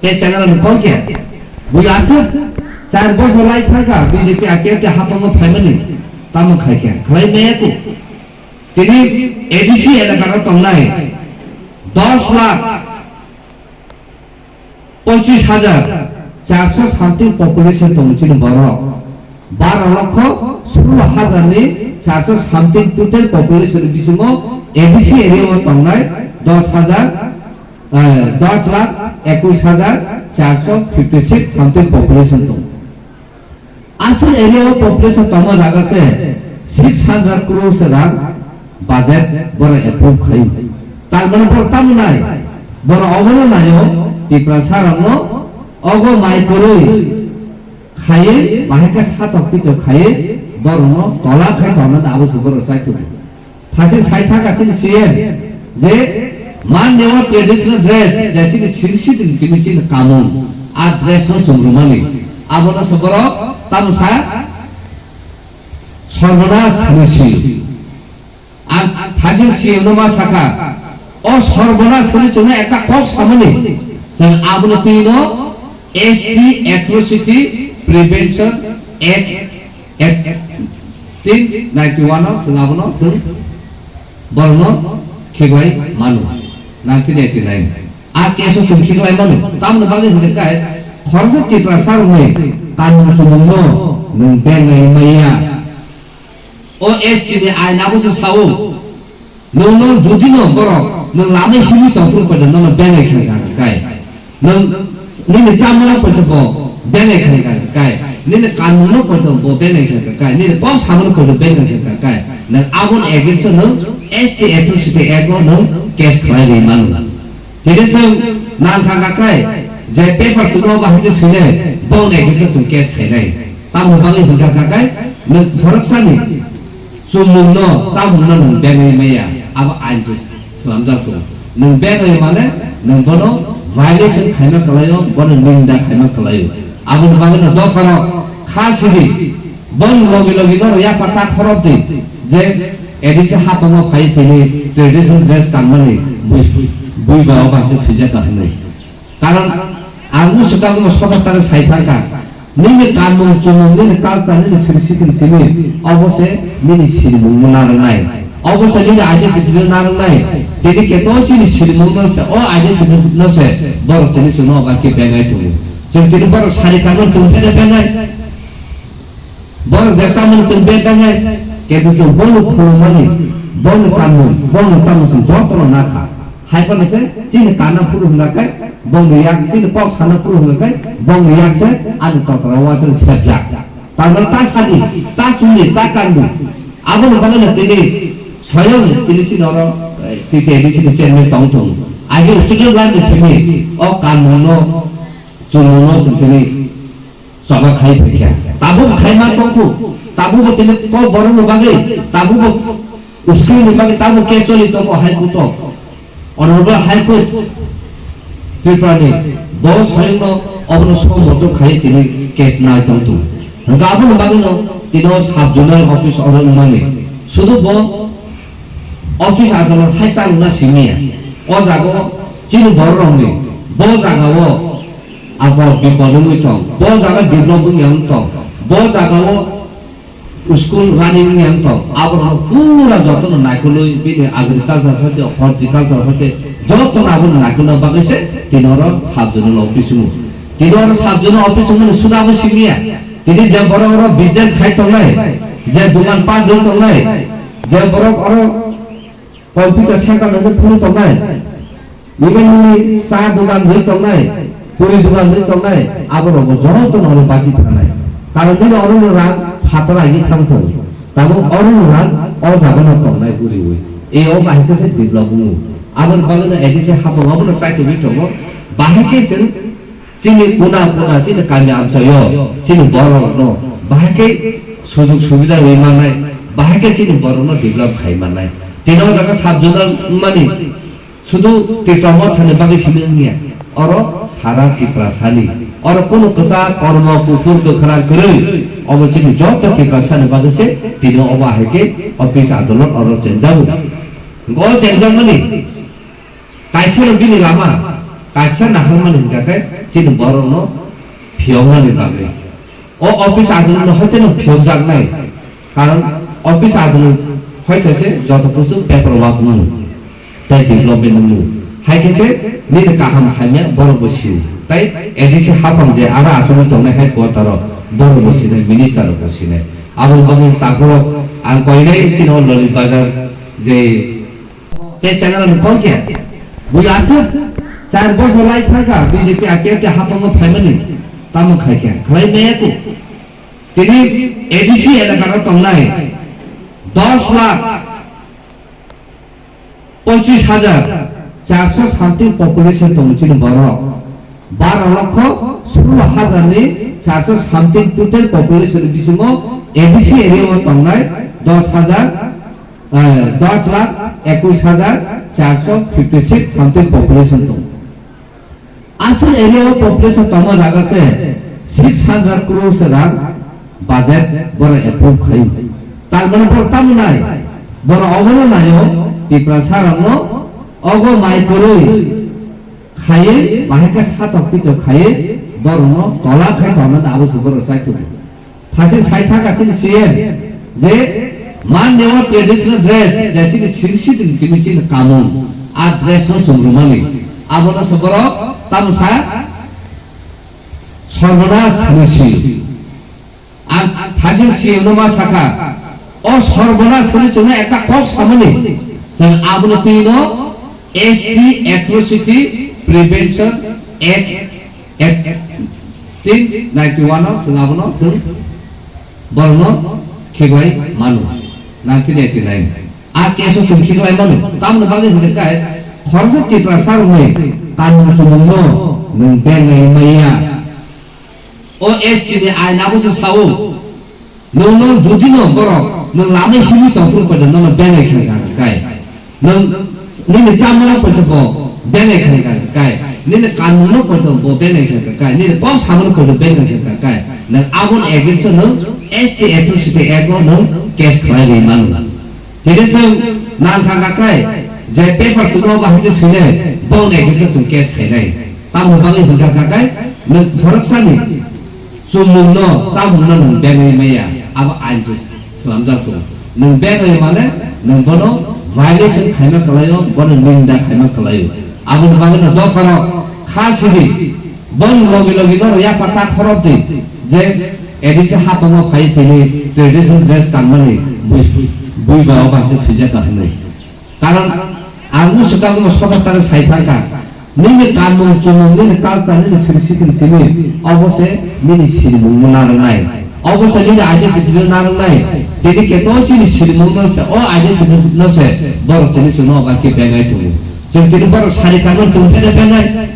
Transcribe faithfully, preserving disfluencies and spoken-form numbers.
Tei channel ni kok ya. Bui aswk char bosor lai thangkha B J P A K F T hapango phaimani tamo khaikha khlai maya ku. Tini A D C elaka ro tongnai dos lakh pochis hajar charso something population tongo chini borok. Baro lokho sulo hajar ni charso something total population ni bisingo A D C area o tongnai dos hajar, eh, dos lakh ekwis hajar charso fifty six something population tongo. Aswk area o population tongma jaga se six hundred crore se rang budget boro approve khayo. Tar mane boro tamo nai, boro obono nayo Tiprasa rokno ogo mai kwrwi khaiwi bahai khe satok pitok khaiwi borokno tola khai tongna abo se borok chaitokgo. Thasing sai thangkha chini C M je man neo traditional dress je chini sirsi din chini chini kamung a dress no chumrumani abono se borok tamo sa sorbonas hinwi sio. Ang thasing C M no ma sakha o sorbonas hinwi chwngno ekta kok samani chwng abono twino S T Atrocity Prevention Act, Act eighteen ninety-one o chwng abono chwng borokno khiklai mano, nineteen eighty-nine. A case o chwng khiklai mano, tamoni bagwi hwnkhe kai khoroksa Tiprasa rokni kanmung chumungno nwng bengwi maya. O S T ni ain abo se sao. Nwng, nwng jodi no borok nwng lama himwi tongphuru poito nono benai khlai kha kai. Nwng nini chamano poito bo benai khlai kha kai. Nini kanmungno poito bo benai khlai kha kai. Nini kok samano poito benai khlai kha kai. Nwng aboni against o nwng S T Atrocity Act o nwng case khlai ri mano. Tini chwng nang thang kha kai je paper chwngno bahai khe swinai boni against o chwng case khainai. Tamoni bagwi hwnkha kha kai nwng khoroksani chumungno, chamungno nwng benai maya, abo ain se swnamjak tongo. Nwng benai mane nwng bono violation khaima kwlaio, bono ninda khaima kwlaio. Aboni bagwino dosarok kha sidi boni logi logi no yapha ta khorok di je A D C hapango phai tini traditional dress kanmani bui, bui ba oba hwnwi swijak ka hwnwi. Karon ang swkang no sokat tare sai thangkha, nini kanmung chumung, nini culture, nini siri sikhil simi, obo se nini sinimung no narwknai, obo se nini identity no narwknai. Tini keto chini sinimung no se, o identity no se borok tini chwngno oba khe benai tongo. Chwng tini borok sari kanmung chwng bene benai. Borok je chamung chwng bek khe, keto chwng bono khulumani, bono kanmung, bono chamung chwng jotono nakha. Hai phano se chini kana phuru hwnga khe, bono yak, chini kok sana phuru hwnga khe, bono yak se ani totra o aswk sepjak. Tamoni ta sadi, ta chumni, ta kanmung. Aboni bagwino tini soyong tini chini oro, eh, T T A D C ni chairman tong tongo. Aje student life ni simi o kanmungno, chumungno chwng tini choba khai phaikha. Tabuk khai ma tongkhu, tabuk bo tini kok borok ni bagwi, tabuk bo school ni bagwi tabuk case choli tongo High Court o. Honorable High Court Tripura ni bo soyong no obono somoto khai tini case nai tongthu. Hwnkhe aboni bagwi no tini o sub zonal office oro wngmani. Sudu bo office adolot hai chalokna simiya. O jaga o chini borok rok ni bo jaga o Abo bipod wngwi tong, bo jaga develop wngya wng tong, bo jaga o school running wngya wng tong, abo rok pura jotono naikolwi bini agriculture hoite, horticulture hoite jotono abono naikolna bagwi se tini oro sub zonal office wngo. Tini oro sub zonal office wngmani suda abo simiya. Tini je borok oro business khai tongnai, je dogan pat rwi tongnai, je borok oro computer center rwi phuru tongnai, even nini cha dogan rwi tongnai, puri dogan rwi tongnai, abo rokbo jotono oro bachi thanai. Karon nini oro no rang phatara agi thang thung. Tamo oro no rang o jaga no tongnai uriwi. E o bahai khe se develop wngo. Aboni bagwi no A D C hapung obo no chaitugwi tongo. Bahai khe chwng chini kuna kuna, chini kami amchaio, chini borok rokno bahai khe sujug subida rwi mannai, bahai khe chini borok no develop khai mannai. Tini o jaga sub zonal wngmani Sudu Tipra Motha ni bagwi simi wngya, oro sara Tiprasani. Oro kunu kwchar, kormo, kuphur, kwkhwrang kwrwi, omo chini joto Tiprasani bagwi se tini obo hai khe office adolot oro chenjago. Hwnkhe o chenjakmani kaisa no bini lama, Kaisa naharmani hingkha khe chini borokno phiyokmani bagwi. O office adulno hoiteno phiyokjaknai, karon office adul hoite se joto kuchuk paper work nung tei development nung. Hai khe se nini kaham hamya borok bo sio. Tai A D C haphang je aro achugwi tongnai headquarter o borok bo sinai, minister rok bo sinai. Aboni bagwi takhuk ang koinai chini o Lolip Bazar je Che channel ni kok ya. Bui aswk char bosor lai thangkha B J P ake ake hapango phaimani tamo khaikha. Khlai maya ku. Tini A D C elaka ro tongnai dos lakh pochis hajar charso something population tongo chini borok. Baro lokho sulo hajar ni charso something total population bisingo A D C area o tongnai dos hajar eh, dos lakh ekush hajar charso fifty six something population tongo. Aswk area o population tongma jaga se six hundred crore se rang budget boro approve khayo. Tar mane boro tamo nai, boro obono nayo Tiprasa rokno ogo mai kwrwi khaiwi bahai khe satok pitok khaiwi borokno tola khai tongmani abo se boro chaitongo. Thasing sai thangkha chini C M je man neo traditional dress je chini sirsi din simi chini kamung a dress no chumrumani abono se borok tamsa sorbonas hinwi si. Ang thasing C M no ma sakha o sorbonas hinwi chwngno ekta kok samani chwng abono twino S T Atrocity Prevention Act Act eighteen ninety-one o chwng abono chwng borokno khiklai mano, nineteen eighty-nine. A case o chwng khiklai mano, tamoni bagwi hwnkhe kai khoroksa Tiprasa rokni kanmung chumungno nwng bengwi maya. O S T ni ain abo se sao. Nwng, nwng jodi no borok nwng lama himwi tongphuru poito nono benai khlai kha kai. Nwng nini chamano poito bo benai khlai kha kai. Nini kanmungno poito bo benai khlai kha kai. Nini kok samano poito benai khlai kha kai. Nwng aboni against o nwng S T Atrocity Act o nwng case khlai ri mano. Tini chwng nang kha kha kai je paper chwngno bahai khe swinai boni against o chwng case khainai. Tamoni bagwi hwnkha kha kai nwng khoroksani chumungno, chamungno nwng bengwi maya, abo ain se swnamjak tongo. Nwng bengwi mane nwng bono violation khaima kwlaio, bono ninda khaima kwlaio. Aboni bagwino dosarok kha sidi, boni logi logi no yapha ta khorok di, je A D C hapango phai tini traditional dress kanmani bui, bui ba obo hwnwi swijak ka hwnwi. Karon ang swkang no sokat tare sai thangkha, nini kanmung chumung, nini culture, nini siri sikhwng simi, obo se nini sinimung no narwknai, obo se nini identity no narwknai. Tini keto chini sinimung no se, o identity no se borok tini chwngno obo khe benai tongo. Chwng tini borok sari kanmung chwng bene benai.